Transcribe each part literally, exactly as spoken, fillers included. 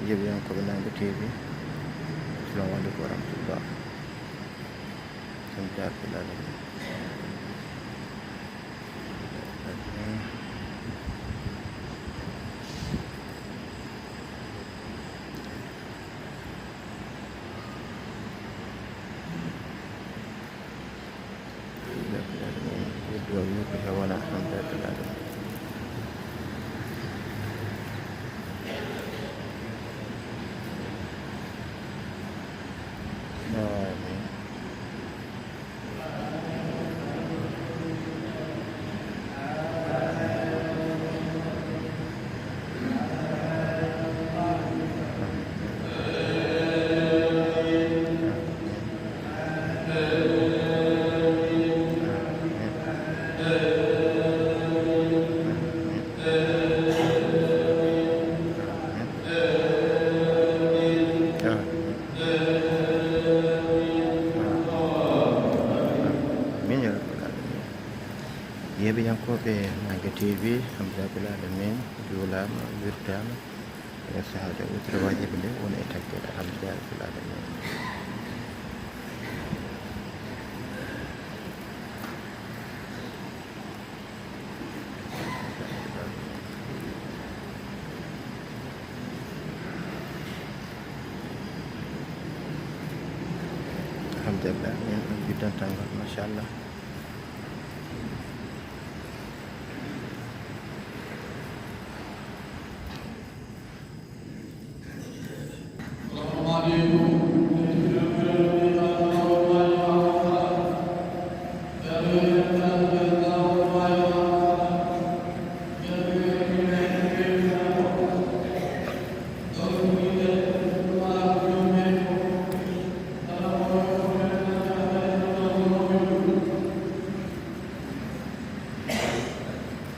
Yeeɓiyankooɓe Naange T V, assalamu aleykum wa rahmatullah. Alhamdulillahi rabbil alamin. Amin ya rabbal alamin. Yeeɓiyankooɓe Naange T V, alhamdulillahi rabbil alamin, juulaama, wirtaama, e sahaaji o wutira waajibi nde woni e taggere, alhamdulillahi rabbil alamin. Alhamdulillah, min on jiddantal ngal, machallah.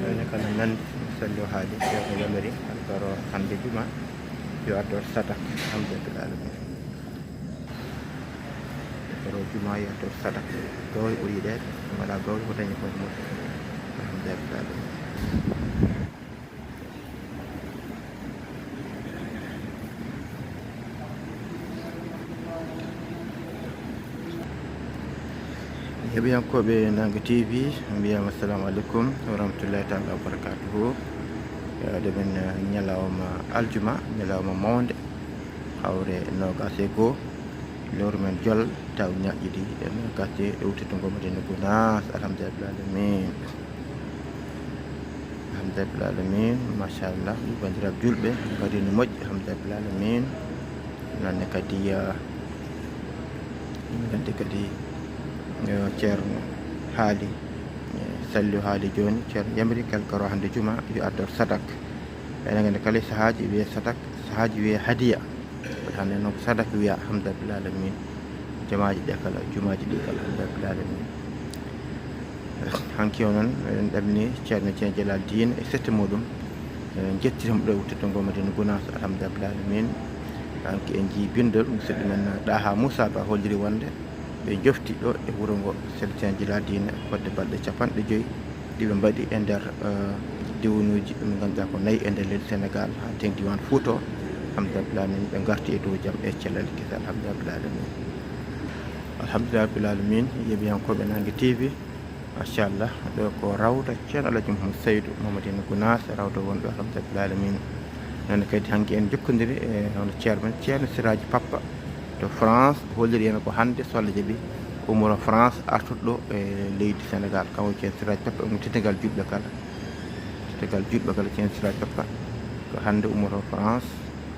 Ene kana nandi, salli o haali, Ceerno yamiri, alkaro hannde juma, yo addo sadak, alhamdulillah alamin. Alkaro juma, yo addo sadak, gawri ɓuri yiɗeede, wala gawri ko dañi koye mum, alhamdulillah alamin. Heɗiyankooɓe Naange T V, mbiyam assalamu aleykum wa rahmatullahi taala wa barakatuhu. Eɗen ñalawma aljuma, ñalawma mawnde, hawre noogaas e goo, lewru men jol, taw ñaaƴi ɗi e noogaas e wuttude ngo Madina Gunaas, alhamdulillahi alamin. Alhamdulillahi alamin, machallah, banndiraaɓe juulɓe, mbaɗi no moƴƴi, alhamdulillahi alamin. Noon ne kadi, ah, min nganndi kadi, eh, Ceerno haali, eh, Sallu haali jooni, Ceerno yamiri kala garo hannde juma yo addo sadak. Eɗen nganndi kala e sahaaji wiyee sadak, sahaaji wiyee hadiya. Kono hannde noon ko sadak wiyaa, alhamdulillahi alamin. Jamaaji ɗe kala, jumaaji ɗi kala, alhamdulillahi alamin. Hanki o noon, eɗen ɗamini Ceerno Ceerno Jalal Diine e sette muɗum. Eɗen njettira mo ɗo e wuttude ngo Madina Gunaas, alhamdulillahi alamin. Hanki en njii binndol musidɗo men Ɗaha Moussa Ba holliri wonde ɓe njofti ɗo e wuro ngo Ceerno Ceerno Jalal Diine fodde balɗe capanɗe joyi ɗi ɓe mbaɗi e nder, eh, diwnuuji ɗi ngannduɗaa ko nayi e nder leydi Senegaal, haa teeŋti diiwaan Fuuta o. Alhamdulillahi alamin, ɓe ngarti e dow jam e cellal kese, alhamdulillahi alamin. Alhamdulillahi rabbil alamin, yeeɓiyankooɓe Naange T V, machallah, ɗo ko rawda Ceerno Alhaji Mouhamadou Seydou Mamadina Gounass, rawda wonɗo, alhamdulillahi rabbil alamin. Noon kadi hanki en jokkondiri e hono ceerno men, Ceerno Siraaji Pappa to France, holliri en ko hannde so Allah jaɓi, umoro France artuɗo ɗo e leydi Senegaal. Kanko Ceerno Siraaji Pappa, omo teddugal juulɓe kala. Teddugal juulɓe kala, Ceerno Siraaji Pappa ko hannde umoro France,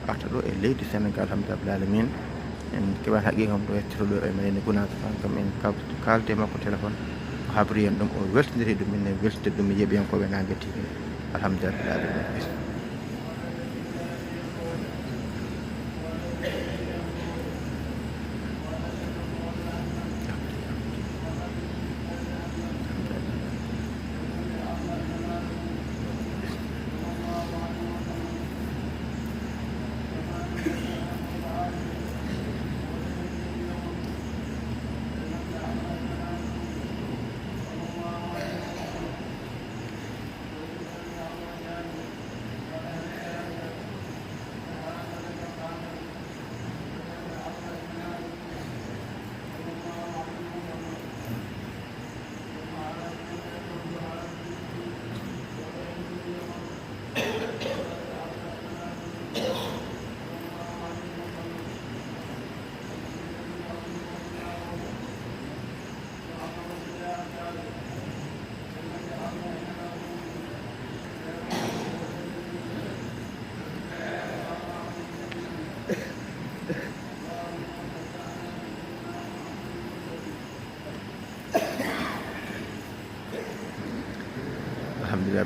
arta ɗo e leydi Senegaal, alhamdulillahi rabbil alamin. En keɓaani haqiiqa kam ɗo yettoto ɗo e Madina Gounass, kam en kal-, kaalde makko téléphone, o habri en ɗum, o weltindiri ɗum, min en weltinde ɗum, yeeɓiyankooɓe Naange T V. Alhamdulillahi rabbil alamin.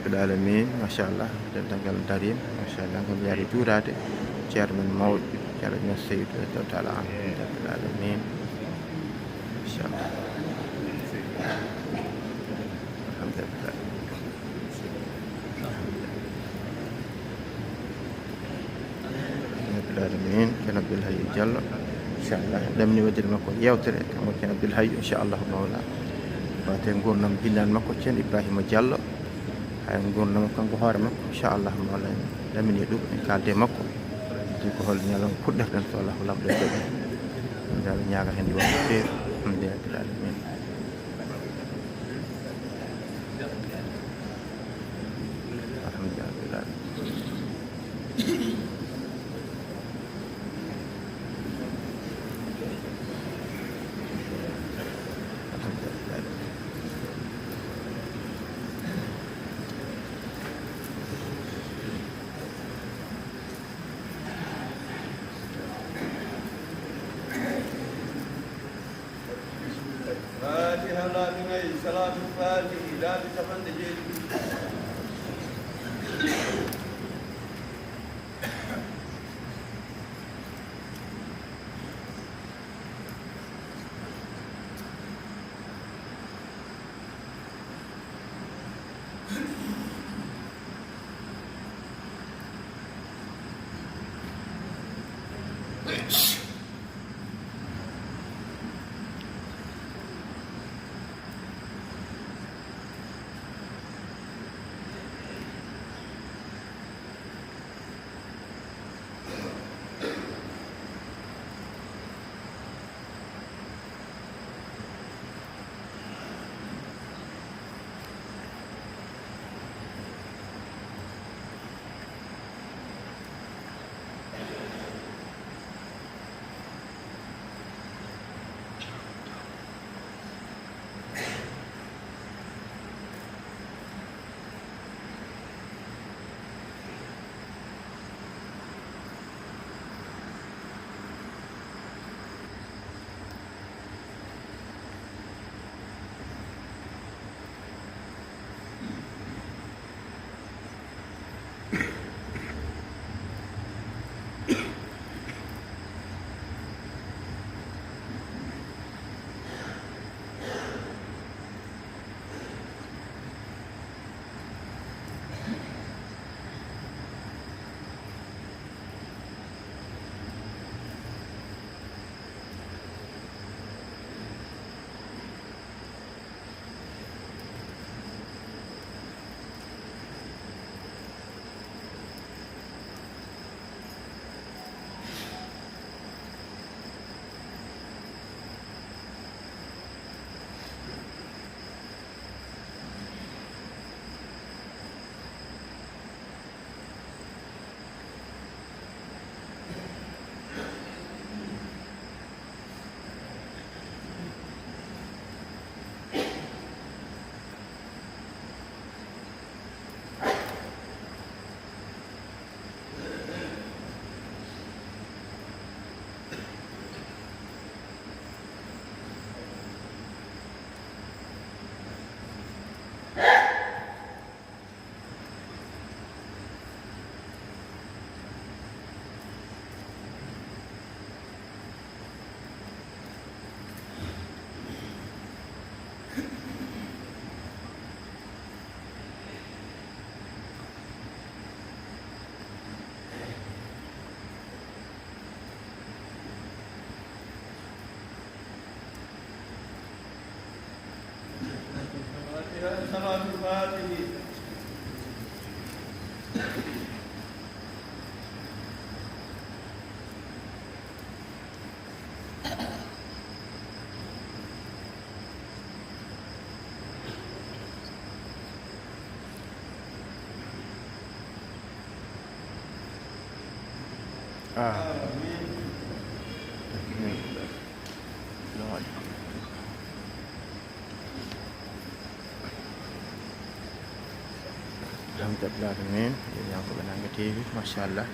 Rabbil alamin, machallah, dental ngal darima, machallah, ngam yaade juuraade ceerno men mawɗo, ceerno Seydou, radiyallahu taala anhu, Rabbil alamin, machallah. Alhamdulillah. Rabbil alamin, ceerno Abdoul Hayyu Diallo, inchallah, en ɗamini waɗde makko yewtere, kanko ceerno Abdoul Hayyu, inchallah, mawla. Wate ngurnam binndaan makko, ceerno Ibrahima Diallo. Hay ngurnam kanko hoore makko, inchallah, mawla, en ɗamini ɗum, en kaalde makko. Di ko hol ñalawma puɗɗorɗen, so Allah lamɗo jaɓi. Ɗum dal ñaaga heen yo waɗ feere, alhamdulillah, Rabbil alamin. Alhamdulillah. Fatiha laabi nayi, salaatul fatihi laabi capanɗe jeeɗiɗi. Fatiha, salaatul faatihi. Ah. Alhamdulillah, amin. Yeeñankooɓe Nannga T V, machallah.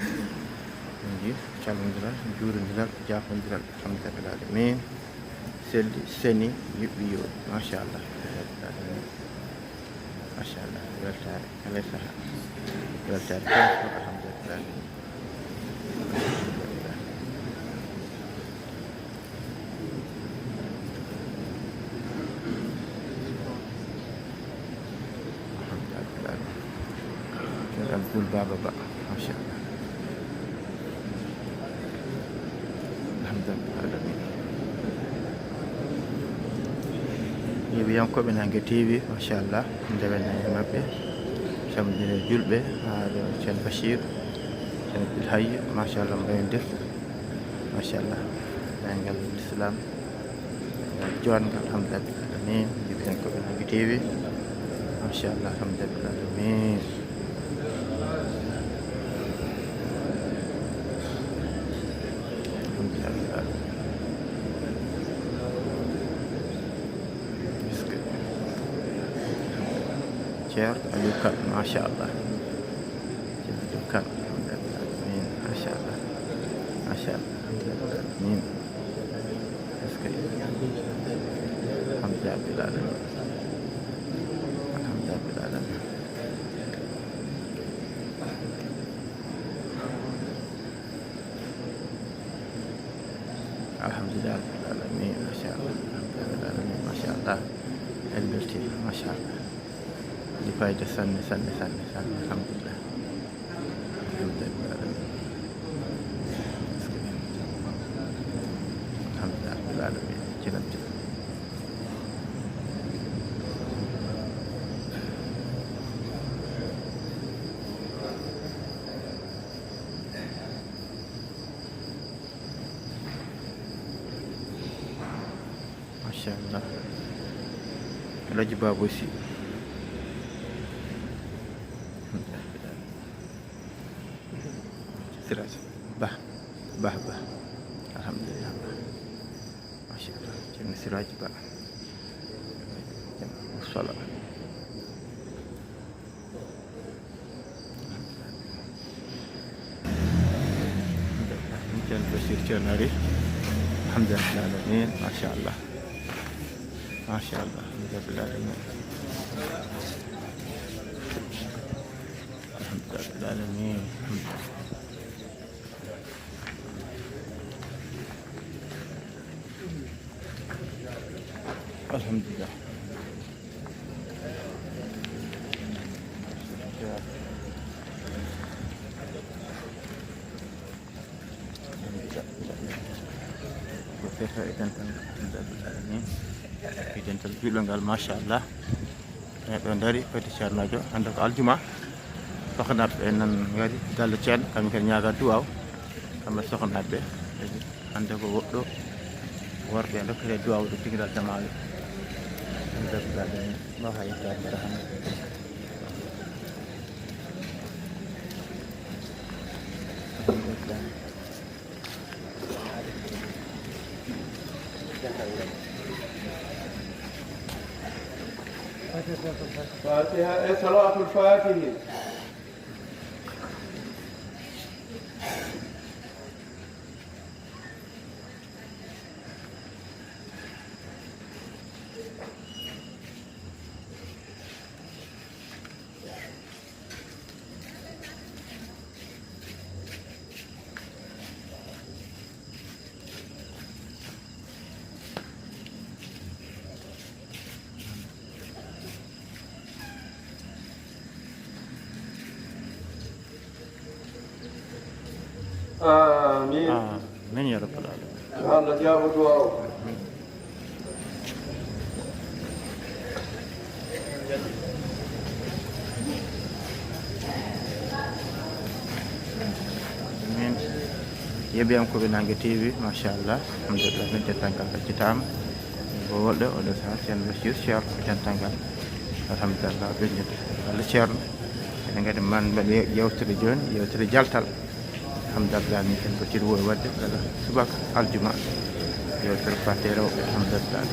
Min nji calmondiral, juurondiral, jaafondiral. Alhamdulillah, amin. Selli, seni, yuɓɓi, yooɗi, machallah. Alhamdulillah, amin. Machallah, weltaare kala saha. Weltaare kala saha, alhamdulillah. Alhamdulillah. Abdoul Baba Ba, machallah. Alhamdulillah. Yeewiyankooɓe Nange T V, machallah, ndewen e maɓɓe, calminde julɓe, haa ɗo Ceerno Bachir, Ceerno Abdoul Hayy, machallah, mbayndir, machallah, dayngal Islam, joɗngal, alhamdulillah, alamin, yeewiyankooɓe Nange T V, machallah, alhamdulillah, alamin. Ceerno Aliou Kane, machallah. Ceerno Aliou Kane, alhamdulillah, alamin, machallah. Machallah, alhamdulillah, alamin. Est-ce que, alhamdulillah, alamin. Alhamdulillah, alamin. Alhamdulillah, rabbil alamin, machallah, alhamdulillah, rabbil alamin, machallah. En belti, machallah. Ɗi fayda sanne, sanne, sanne, sanne, alhamdulillah. Alhamdulillah, rabbil alamin. Alhamdulillah, rabbil alamin. Cinam, cinam. Machallah. Alhaji Baba aussi. Siraj. Bah. Bah, bah. Alhamdulillah, bah. Machallah. Ceerno Siraj Ba. Sala. Ceerno Bachir, Ceerno ari. Alhamdulillah, alamin. Machallah. Machallah. Alhamdulillah, alamin. Alhamdulillah, alamin. Alhamdulillah. Ko feeto e dental, alhamdulillah, alamin. E dental juulal ngal, machallah. E ɓe ndari, foti Ceernaajo, hannde ko aljuma. Sohnaɓe ɓe nan ngari galle Ceerno, kamɓe kadi ñaaga duwaaw. Kamɓe sohnaɓe ɓe, hannde ko woɗɗo, worɓe ndokkete duwaaw ɗo tingiral jamaale. Hannde ko galle, ma hay galle rahama. Fatiha e Salaatul Faatihi. Amin. Amin ya rabbal alamin. Yo Allah jaabo duwaaw. Amin. Yeewiyankooɓe Nange T V, machallah. Alhamdulillah, min dental ngal accitaama. Ko woɗɗo, oɗo saha, Ceerno Bachir, Ceerno, ko dental ngal. Alhamdulillah, ɓe njetta. Allah Ceerno. Eɗen ngadi man mbaɗi yewtere jooni, yewtere jaltal. Alhamdulillah, min ken ko ciɗo woni waɗde kala subaka aljuma. Yewtere fate rewɓe, alhamdulillah.